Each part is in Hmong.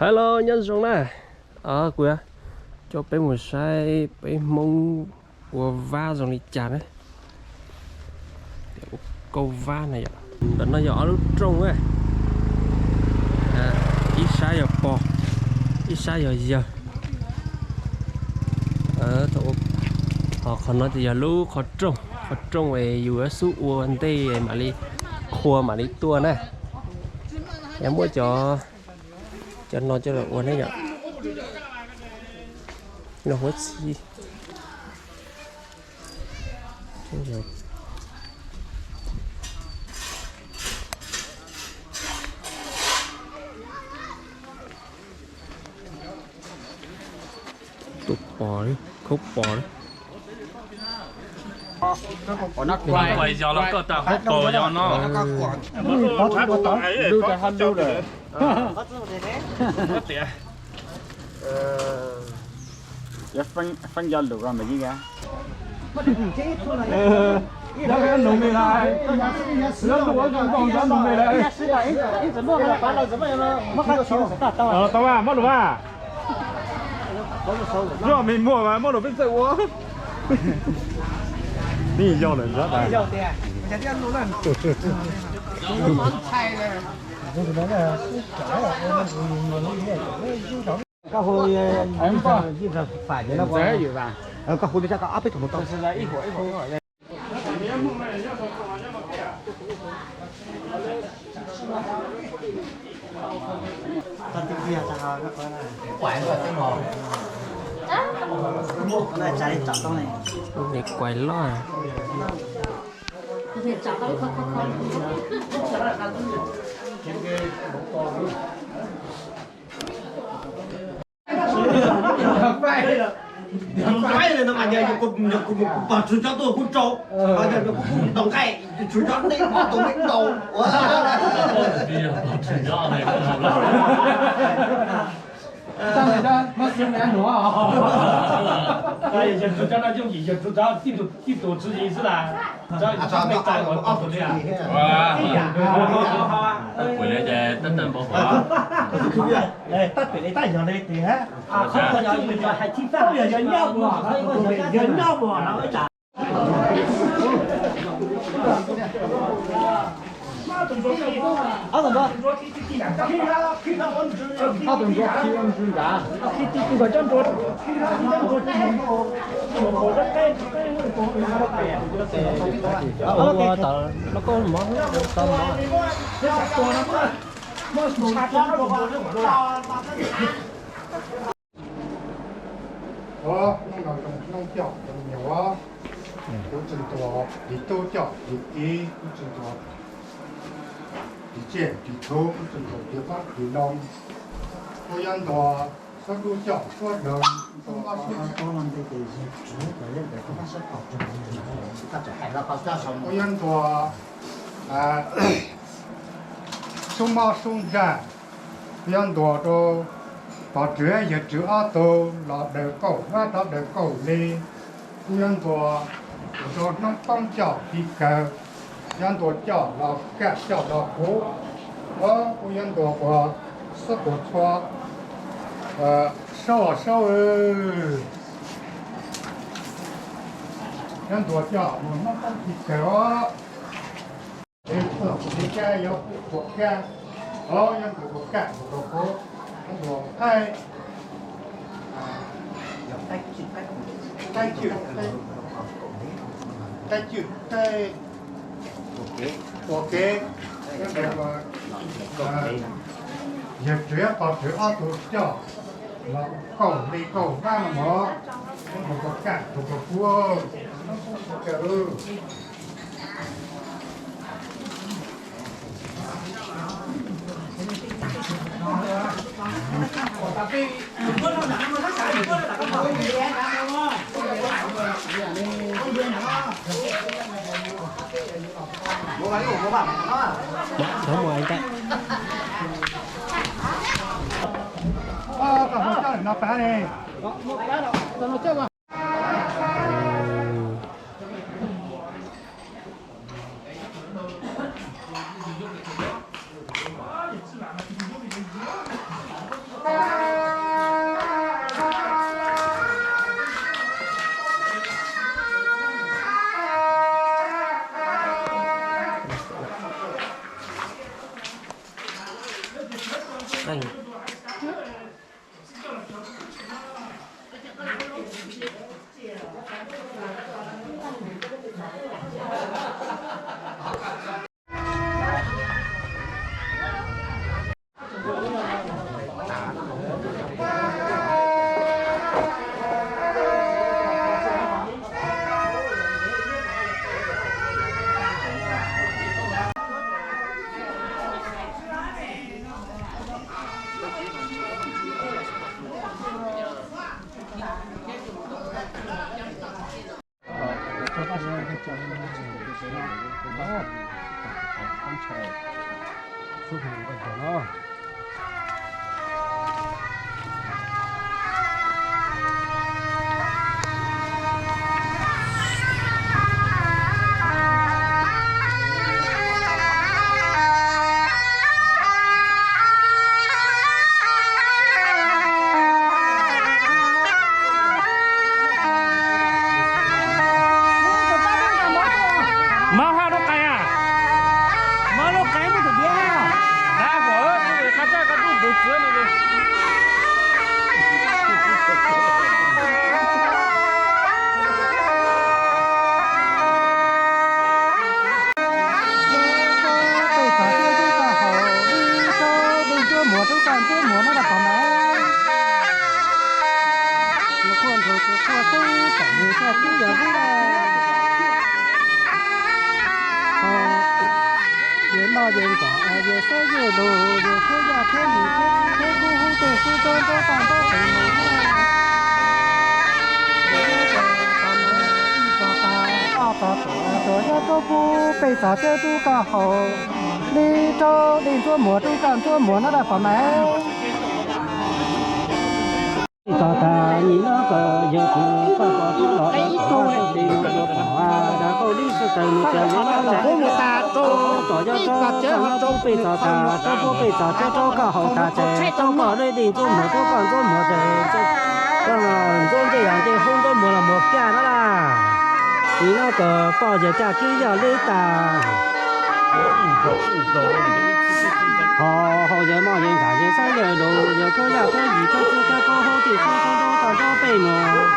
Hello, nyob zoo na. Kuv coj peb mus saib peb Hmoob ua vab zoo li cas na. Ua kauj vab na yom. Ntawm no yog ob lub rooj na. Ib sab yog pog, ib sab yog yawg. Ho qhov no ces yog lub qhov rooj, qhov rooj es yus xub ua ntej mam li qhua mam li tuaj na. Yog muab cov, cov no coj los ua ne yom. Los huab txhib. Tuaj pos li, khaub pos li. Pais yog los koj tas khaub pos yog no. Feeb cov lus mas yeej nug me lais, lub ua zoo nkoos cov nug me lais. Tau mas muab lus mas, yog me muag mas muab lus peb txawj ua. Yeej yog lawm ntag. Kuais loj. Kuv pog tswv cov tuaj kuv rau, kuv kuj tau nqaij, tswv cov nej mov tau nej tau. Yog tswv cov no yooj yim, yog tswv cov tib tug tswv yim xwb las. Kuv li ces tab tawj npau suav. Tab pem li tab yog li tias, yog nyob, yog nyob. Hnub no zoo hnub coj zoo nyoog, kuv tseem tuam tiv tub coj tiv kiv, kuv tseem tuam tiv tsiaj tiv thuv, kuv tseem tuam tiv qoob tiv loo. Kuv yuav ntuas suab dub coj suab doog, kuv yuav ntuas sub mob sub ntsag, kuv yuav ntuas rau pog tswv yawg tswv ob tug los daws kauj vab rov daws kauj hli. Kuv yuav ntuas rau hnub poob coj hli kawg, yuav ntuas coj los kaj coj los huv. Kuv yuav ntuas puas xub puas txhua, saub saub, yuav ntuas coj mus hnub poob hli kawg os. Kuv li kaj yuav puas kaj, yuav ntuas puas kaj puas tau huv, yuav ntuas qaib, qaib cwj, qaib cwj, qaib ua kev, yawg tswv pog tswv ob tug coj los kauj hli kauj vab no mog, yuav ntuas puas kaj puas tau huv. Mab haj lub qai a, mab lub qai muaj tus diab haj. Dab huam, qab txaj qab tub tus txiv no. Pej txog thiab tub kaj haus, ib rab dej ntsuab muag, tub kaj ntsuab muag no rau pom mas. Tus qhua nrug tus qhua xwb, tam nws thiaj tub yog hlwb lawm. Yawg noj yawg ntsam, yawg xab yawg lus, yawg thiab yaj thiab yim thiab txiv thiab kub hub tej xwb, rau nraub tag nraub pem mus. Ib txog tag, ob txog tuam, tuam nyob rau pub, pej txog thiab tub kaj haus, li rau dej ntsuab muag, tub kaj ntsuab muag no rau pom mas. Txog tag nyim no kawm yawg tus koj pom tub los dawb pom vaj txoj kev mus dua pom a dag kauj dib sij taws mus txog yawg los txog. Tom yog rau txog no pub pej txog tag, rau pub pej txog thiab rau koj haus tag ces rau koj lej dej ntsuab muag, rau koj ntsuab muag ces koj ntsuab ntsej yog ntsej hub, ntsuab muag los muag kiag no las. Nyim no kawm poj yawg caj kib yog lej tag. Ho hauv yawg moj yawg ntsam yawg xab yawg lus, yawg khawb yaj khawb yim khawb txwj khawb kub hub tej xwb, rau nraub tag nraub pem mus.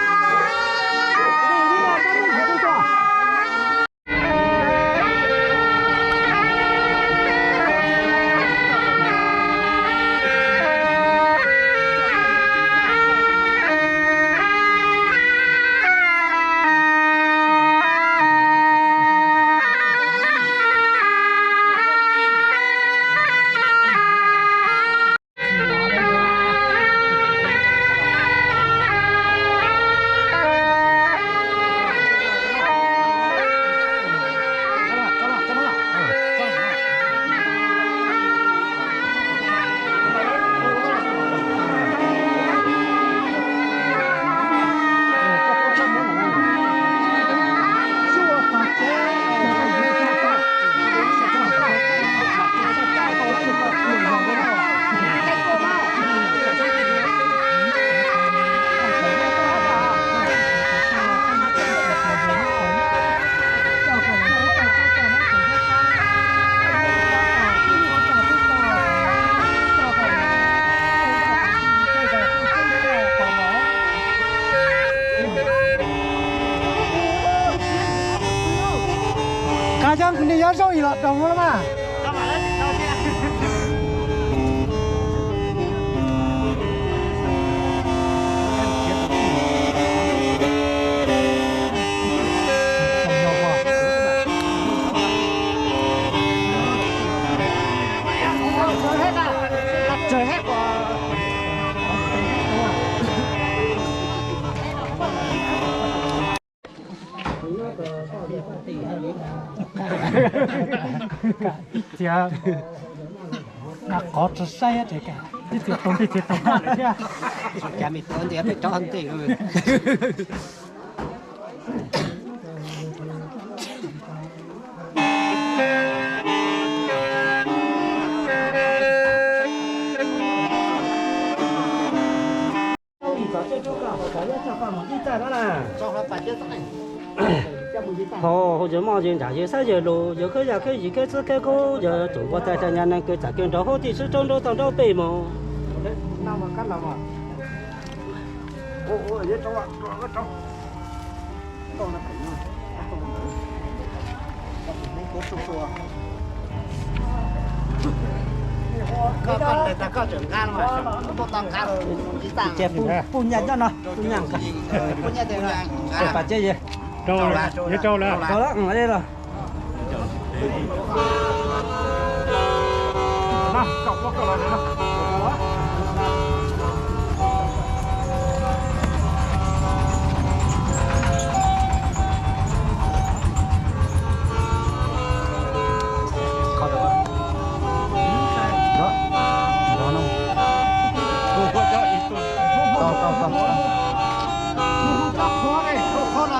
Qab cov kwv tij nyob zoo ib los doog no mas. Ib txhia qhov tsis saib ces ib txhia tau ntej txhia tau koj lawm thiab. Cas me tuav ntej peb rov ntej. Ho hauv yawg moj yawg ntsam yawg xab yawg lus, yawg khawb yaj khawb yim khawb txwj khawb kub, yawg tsoom npua txaij tsa nyas neeg kws txam kws nrov hub tij sib raub nraub tag nraub pej mus. Ces puj nyaj nyob no, puj nyaj nqa. Pas ces yog rau lawm, rau lawm. Txog cuaj txog, txog cuaj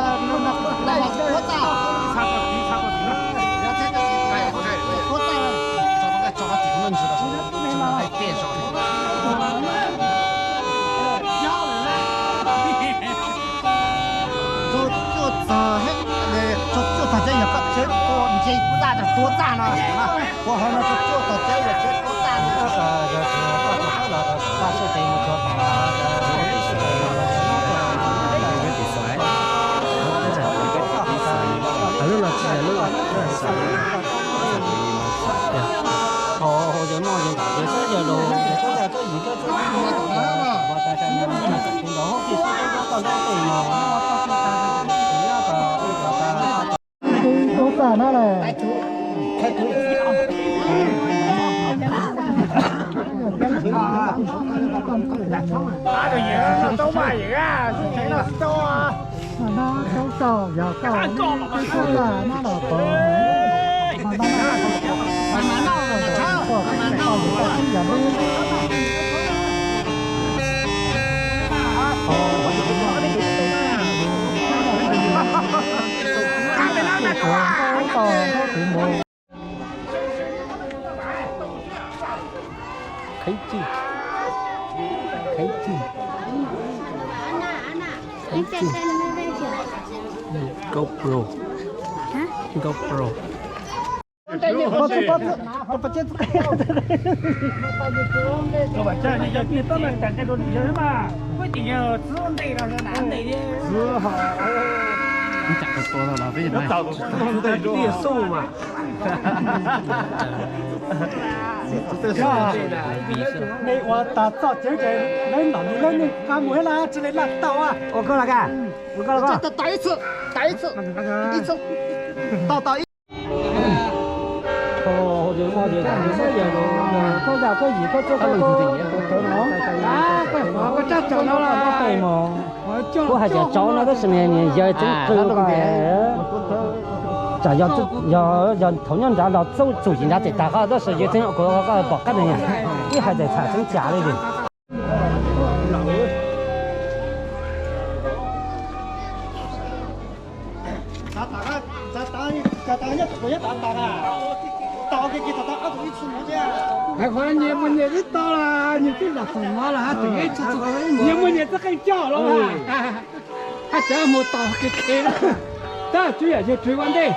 txog ces yog koj tsev tua ntse tua txaj no, ua hauv no txog cuaj txog ces yog tsev tua txaj no. Lub no tsis yog lub. Hauv yog noj yog ntam yog xwb yog los. Tub txaj na le. Kheeb Cwj, Kheeb Cwj, Kheeb Cwj, GoPro, GoPro. Ua tas txoj cev ces lawv nom li lawv nws qa mus thiab las tsis li laj tau. Ua koj las ka, ua koj las ko. Tau tau ib, tau tau ib. Koj zam koj yim koj txuj koj koj txawv no. Koj hais tias tsauv no tab sis nws yawg tseem qw ko. Tsam yog thaum nyob nrad los txuj tsum yim nrad txim tag qhov tab sis yawg tseem kuv koj pom qab nws ib hais txawm txham tseeb cas li. Hais qhov nyias muaj nyias ib tog las, nyias twb zam xoom no las, nyias muaj nyias txoj qeej coj los, haj tseem mus tos kev khev. Tab sis yam yog tswv ua ntej.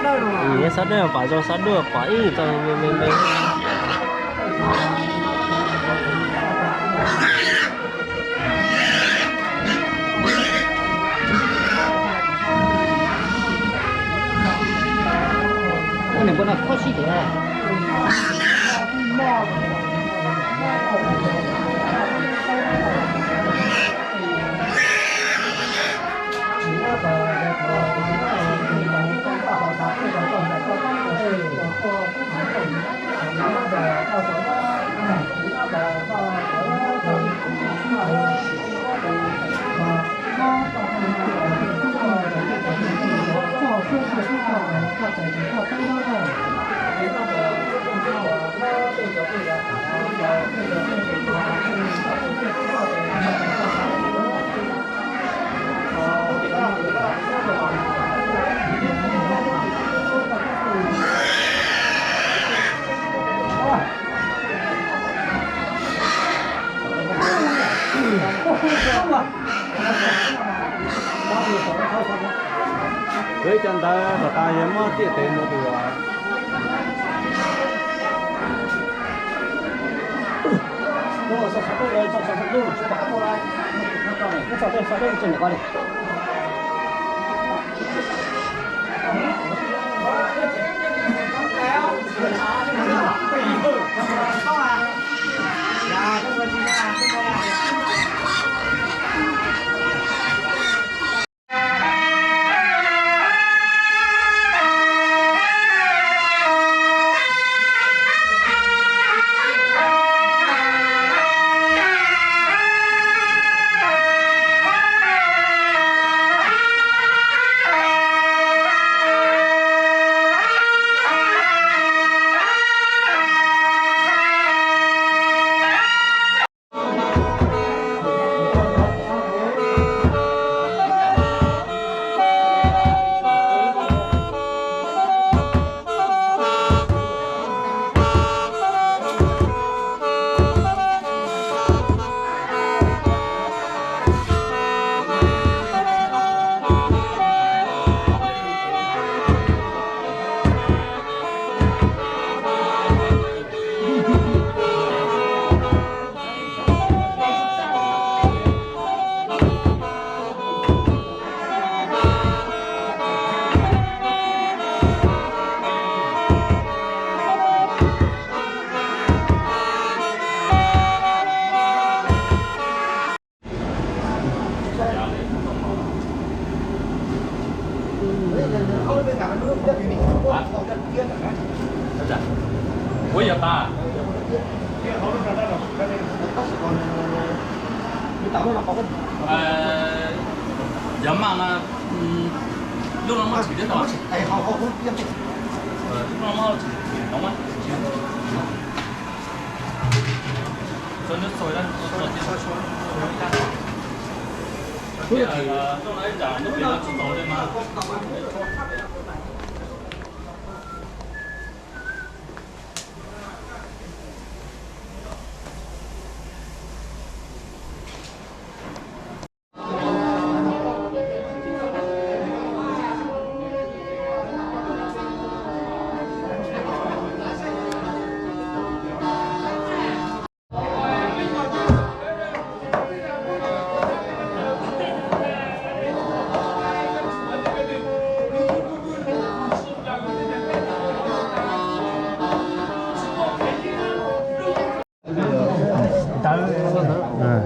Nyiam xav dej pom zoo, xav dej pom ib txoj me me me. Ua ib co ntawd tom tas yog muab tiaj tev mus tus.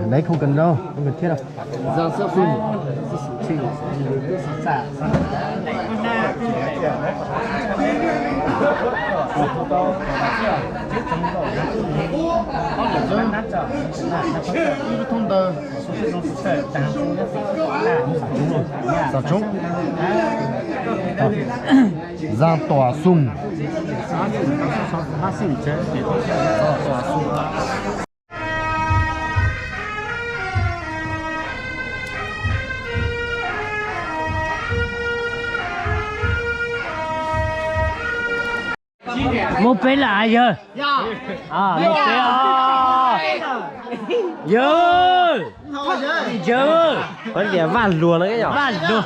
Đấy, không cần đâu, không cần thiết đâu. Thông tờ. Xov Tsoob. Zaj Tuam Xum. Muaj peb lawm yawg. Muaj peb os. Yawg. Yawg. Koj tias vaj luag no, vaj luag.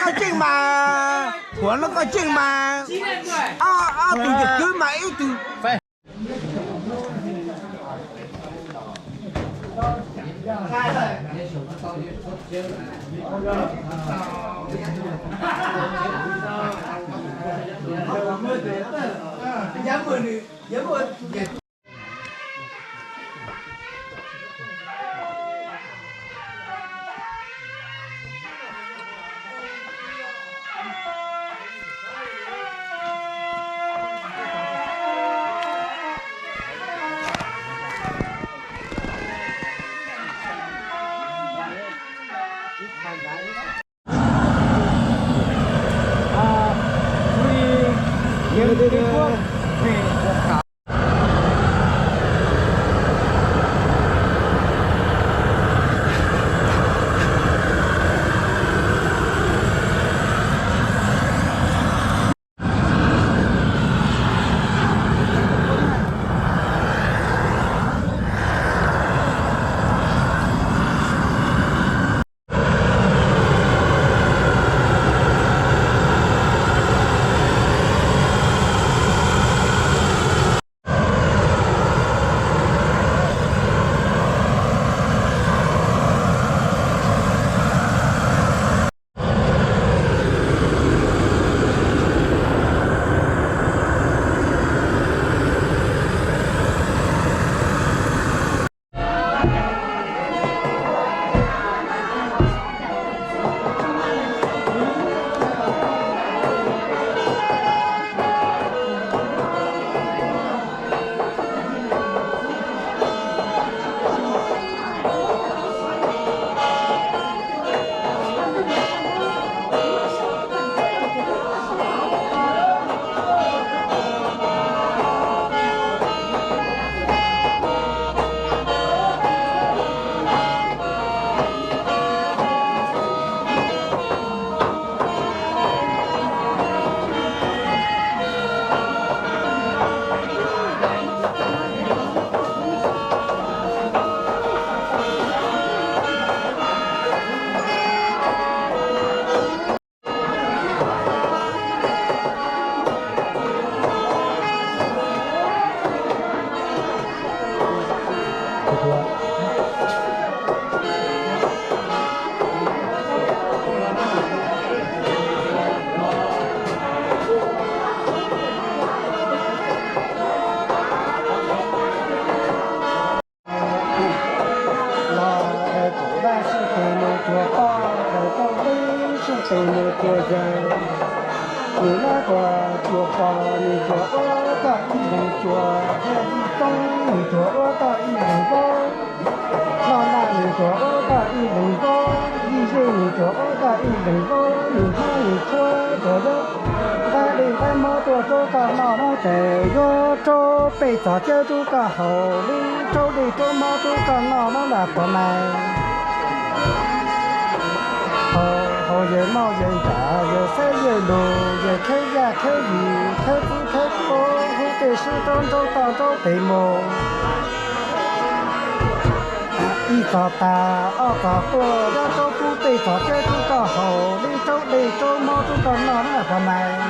koj tseej mas, thuam no koj tseej mas, ob tug yawm kwv mas ib tug. Los daws kaum daj sib tus mus cuag poj, daws kaum dib sib tus mus cuag yawg. Nws nab kuas cuag pog, nws cuag ua toj ib leeg cuag, thiaj yij toob, nws cuag ua toj ib leeg vaub. Loj naj nws cuag ua toj ib leeg vaub, yij zeej nws cuag ua toj ib leeg vaub, nws hnub nws tshuab cuag yog nqaij dej nqaij mob tuaj rau koj noj no ces yuav rau pej txog cawv rau koj haus, li rau dej rau mob rau koj noj no lam pom mas. Haus, haus yawg noj yawg ntsam yawg xaib yawg lus, yawg khawb yaj khawb yim khawb txwv khawb kub, hu tej sib rau nrau toj nrau pem mus. Ib txog tas ob txog tuaj, yuav rau pub pej txog cawv rau koj haus, li rau dej rau mob rau koj noj no lam pom mas.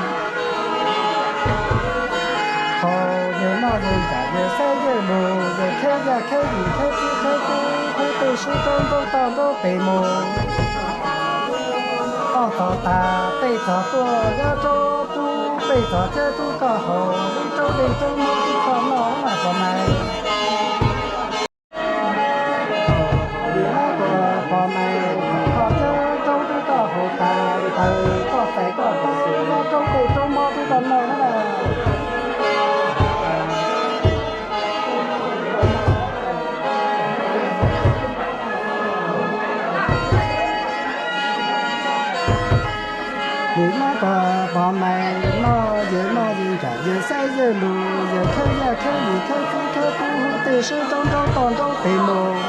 Haus yawg noj yawg ntsam yawg xaib yawg lus, yawg khawb yaj khawb yim khawb txwv khawb kub, hu tej sib rau nrau toj nrau pem mus. Ob txog tas pej txog tuaj, yuav rau pub pej txog cawv rau koj haus, li rau dej rau mob rau koj noj no lam pom mas. Pom mas, koj cawv rau rau koj haus tas, taws koj txais koj tub, yuav rau dej rau mob rau koj noj no lam. Nws nab kuas pog mais noj, yawg noj yawg ntsam yawg xaib yawg lus, yawg khawb yaj khawb yim khawb txwv khawb kub, hu tej sib rau nrau toj nrau pem mus.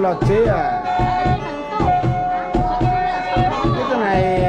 Los tsev, ib tug nais.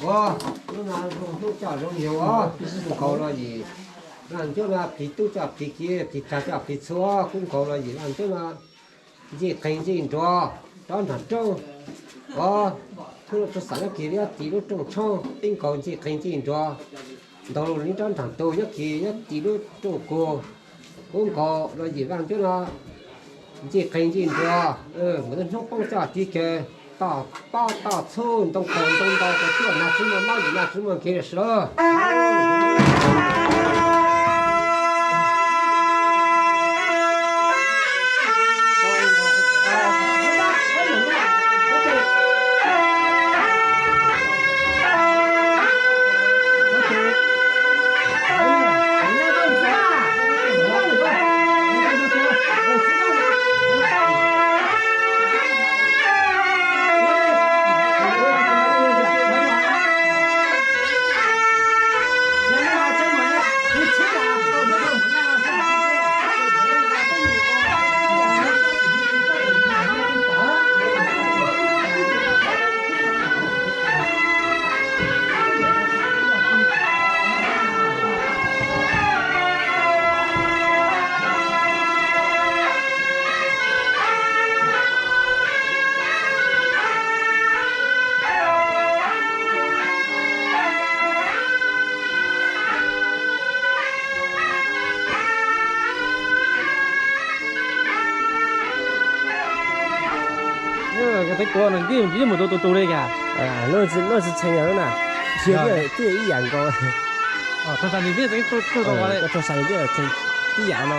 Ua, lub no zoo hnub coj zoo yug os, kub nkaus los yim, Vaj Ntsuab no pliv tub coj pliv kiv, pliv tsag coj pliv txhu, kub nkaus los yim Vaj Ntsuab no ncej qeeg ncej nruas, rov nrag rooj os, hnub no tsuas xam nyob kiag li nyob tim lub rooj tshoob, tib nkaus ncej qeeg ncej nruas, ntaus lus li rov nrag tug nyob kiag nyob tim lub rooj kug, kub nkaus los yim Vaj Ntsuab no ncej qeeg ncej nruas, mus hnub poob coj pliv kiv, toj pob toj txhub ntoo qaug ntoo ntau, tuaj nag tswb muaj mob, nag tswb muaj nkev los sis. Koj teb kuv no, nws twb mus tus tus tus li cas? Lub tsis tshee lawm na, thiaj ib yam nkaus. Thaum sam nws thiaj txeev tuaj tau, thaum sam nws thiaj txeev. Tib yam no.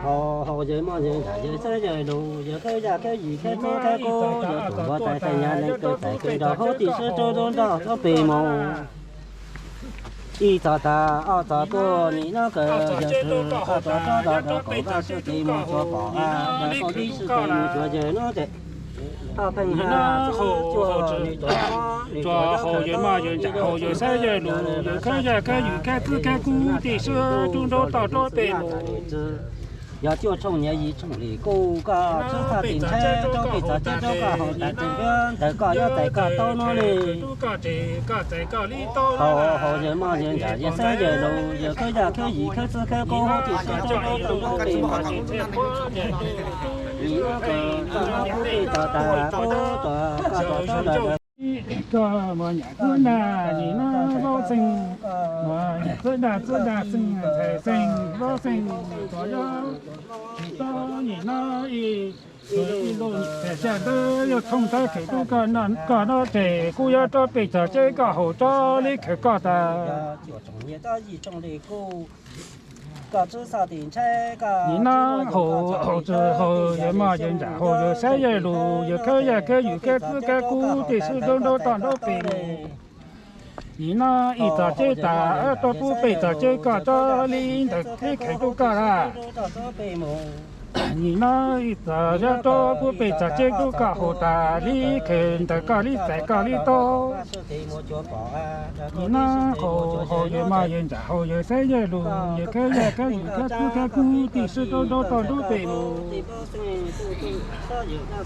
Hauv hauv yawg moj yawg nram yawg xeeb yawg lus, yawg khawb yaj khawb yim khawb txwv khawb kub, yawg tuam npua tais tais nyab neeg kawg tais kawg nrog huv tib si rub nrub nrog rov pem mus. Ib txog tas ob txog tuaj nim no kawg yawg txwv, ob txog rov rov rov qaum vaj sib tes mus tsuav pom a, yawg qaum tib si tes mus tsuav yawg no ces ob pheej ha cuaj nws tuam nws tuam hauv yawg moj yawg nram hauv yawg xeeb yawg lus, yawg khawb yaj khawb yim khawb txwv khawb kub tib si rub nrub toj rub pem mus. Yog cuaj tshooj nyiaj yim tshooj li kuj koj txhob txhaj tim ntshai rau pem txog ceb rau koj haus tas tseem npia ntawm koj yuav txais koj tau no li. Hauv hauv yawg moj yawg nram yawg xeeb yawg lus, yawg khawb yaj khawb yim khawb txwv khawb kub tib si rub nrub toj rub pem mus. Nim no kawg koj muab kuv pem txog tas kuv tuam koj tuam txog lawm. Koj muaj nyam txwb nag nim no vaub xeej, muaj nyam txwb nag txwb nag xeej ntxhais xeej vaub xeej, tuam yog tau nim no ib, ib lub xya ntawd yuav thooj tab khev rub koj noj koj noj ces kuj yuav rov pem txog ceb koj haus tso li khev koj tas. Nim no hauv hauv txwv hauv yawg moj yawg nram hauv yawg xeeb yawg lus, yawg khawb yaj khawb yim khawb txwv khawb kub tib si rub nrub toj rub pem mus. Nim no ib txog ceb tas rov pub pem txog ceb koj tso li ntawd li khev rub koj lawm. Nim no ib txog rov pub pem txog ceb rub koj haus tas li khev ntawm koj li txais koj li tau. Nim no hauv hauv yawg moj yawg nram hauv yawg xeeb yawg lus, yawg khawb yaj khawb yim khawb txwv khawb kub tib si rub nrub toj rub pem mus.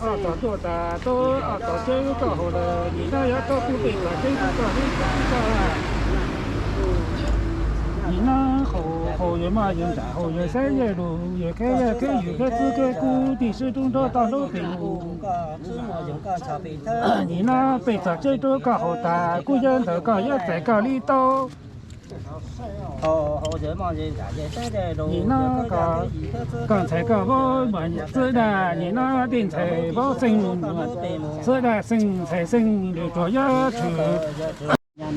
Ob txog tuaj tas tuaj ob txog ceb rub koj haus lawm, nim no yuav rov pub pem txog ceb rub koj li txais koj lawm. Nim no hauv hauv yawg moj yawg nram hauv yawg xeeb yawg lus, yawg khawb yaj khawb yim khawb txwv khawb kub tib si rub nrub toj rub pem mus. Nim no pem txog ceb rub koj haus tas kuj yog ntawm koj yuav txais koj li tau. Nim no koj ntxhais koj vaub muaj nyam txwb nag, nim no tij ntxhais vaub xeej muaj txwb nag xeej ntxhais xeej lwm tsuas yuav tshwm. Ntawm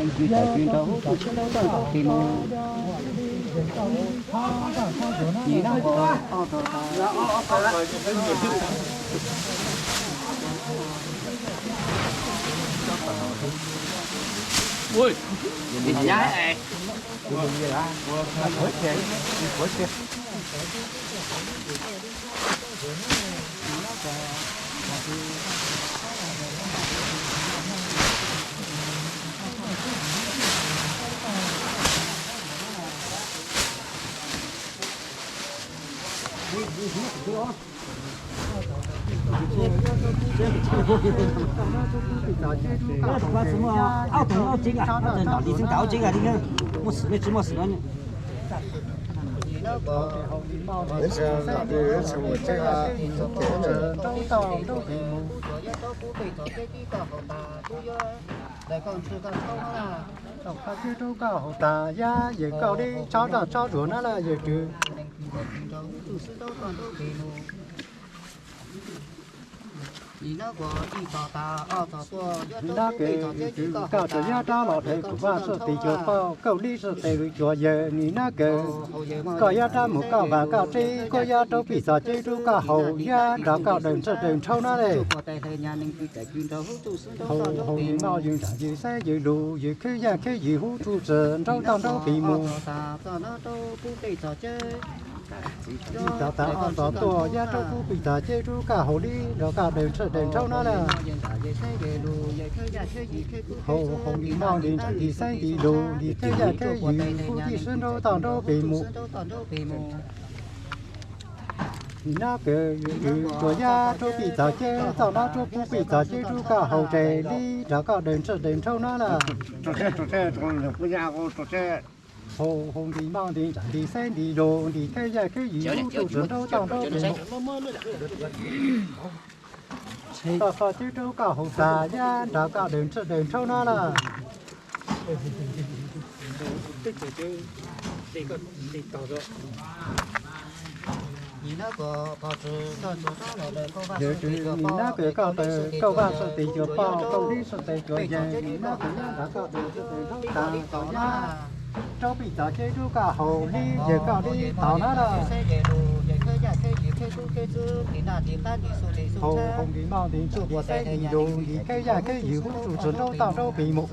koj ntxhw koj tshoob na, tau qhov twg rau koj haus tas, yog yawg koj li tsob zoj tsob zuag na los yawg Tswv. Nim no kws koj tsuas yab rab los dhawv kuv vaj sib tis cuag poj, koj lib sib tes lus cuag yawg. Nim no kws koj yab rab mus koj vas koj tseb, koj yab rub pij txog ceb rub koj haus, yab nrog koj daws ntswj daws nrhaub no le. Haus haus yws noj yws ntsam yws xeeb yws lus, yws khwb yaj khwb yws hub tsuj txwm nraub toj nraub pis mus. Txog tas ob txog tuaj, yab rub pub pij txog ceb rub koj haus, lib nrog koj daws ntswj daws nrhaub no lawm. Haus haus nti noj nti ntsam nti xeeb nti lus, nti khwb yaj khwb yws hub tsuj txwm nraub toj nraub pis mus. Nim no kws koj tsuas yab rub pij txog ceb, txoj no rub pub pij txog ceb rub koj haus, lib nrog koj daws ntswj daws nrhaub no lawm. Haus haus nti noj nti ntsam nti xeeb nti lus, nti khwb yaj khwb yws hub tsuj txwm nraub toj nraub pis mus. Txoj xo ceb rub koj haus tas, yab nrog koj daws ntswj daws nrhaub no lawm. Nim no kws koj taws koj vaj sib tes cuag poj, koj lib sib tes cuag yawg, nim no kws yab nrog koj daws ntswj daws nrhaub tas, thaum yab rub pij txog ceb rub koj haus, lib yawg koj lib thaum no lawm. Haus haus nti noj nti ntsam nti xeeb nti lus, nti khwb yaj khwb yws hub tsuj txwm nraub toj nraub pis mus.